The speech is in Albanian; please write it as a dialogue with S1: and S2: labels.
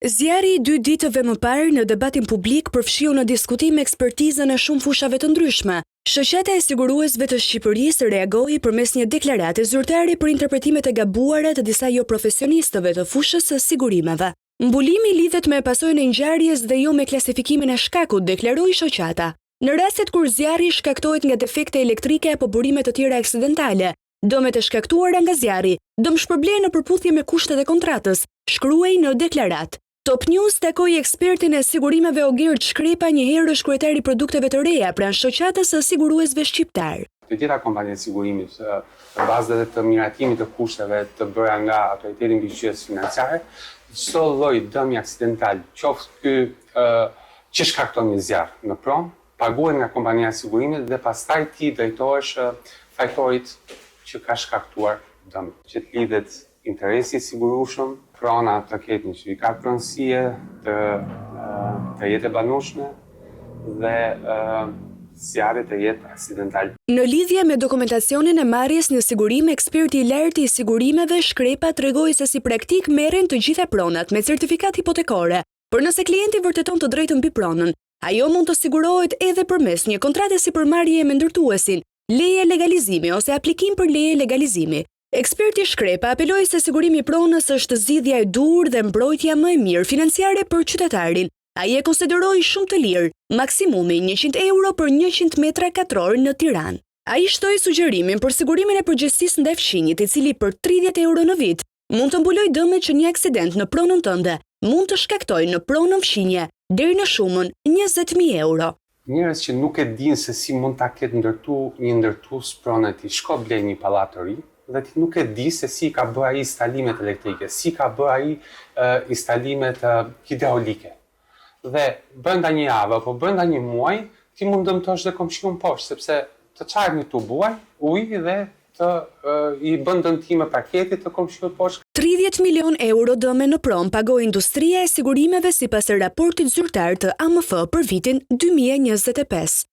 S1: Zjarri i dy ditëve më parë në debatin publik përfshiu në diskutim ekspertizën e shumë fushave të ndryshme. Shoqata e Siguruesve të Shqipërisë reagoi përmes një deklarate zyrtare për interpretimet e gabuara të disa joprofesionistëve të fushës së sigurimeve. Mbulimi lidhet me pasojën e ngjarjes dhe jo me klasifikimin e shkakut, deklaroi shoqata. Në rastet kur zjarri shkaktohet nga defekte elektrike apo burime të tjera aksidentale, Dëmet e shkaktuara nga zjarri dëmshpërblehen në përputhje me kushtet e kontratës, shkruhej në deklaratë. Top News takoi ekspertin e sigurimeve Ogertë Shkrepa njëherësh kryetar i produkteve të reja pranë Shoqatës së Siguruesve Shqiptarë.
S2: Të gjitha kompanitë e sigurimit, në bazë edhe të miratimit të kushteve të bëra nga Autoriteti Mbikëqyrës Financiar, çdo lloj dëmi aksidental, qoftë ky që shkakton një zjarr në pronë, Paguhet nga kompania e sigurimit dhe pastaj ti i drejtohesh fajtorit që ka shkaktuar dëmin. Që të lidhet interesi i sigurueshëm, prona të ketë një certifikatë pronësie, të të jetë e banueshme dhe zjarri të jetë aksidental.
S1: Në lidhje me dokumentacionin e marrjes në sigurim, eksperti i lartë i sigurimeve, Shkrepa tregoi se si praktikë merren të gjitha pronat me certifikatë hipotekore, por nëse klienti vërteton të drejtën mbi pronën, Ajo mund të sigurohet edhe përmes një kontrate sipërmarrjeje me ndërtuesin, leje legalizimi ose aplikim për leje legalizimi. Eksperti Shkrepa apeloi se sigurimi i pronës është zgjidhja e duhur dhe mbrojtja më e mirë financiare për qytetarin. Ai e konsideroi shumë të lirë, maksimumi 100 euro për 100 metra katrorë në Tiranë. Ai shtoi sugjerimin për sigurimin e përgjegjësisë ndaj fqinjit, i cili për 30 euro në vit mund të mbulojë dëmet që një aksident në pronën tënde mund të shkaktojë në pronën fqinje deri në shumën 20.000 euro.
S2: Njerëz që nuk e dinë se si mund ta ketë ndërtu një ndërtues pronën e tij, shko blej një pallat të ri dhe ti nuk e di se si i ka bërë ai instalimet elektrike, si ka bërë ai instalimet hidraulike. Dhe brenda një jave apo brenda një muaji ti mund dëmtosh dhe komshiun poshtë, sepse të çahet një tub uaj, uji dhe të i bën dëmtime parketit të komshiut poshtë.
S1: 30 milionë euro dëme në pronë pagoi industria e sigurimeve sipas raportit zyrtar të AMF për vitin 2025.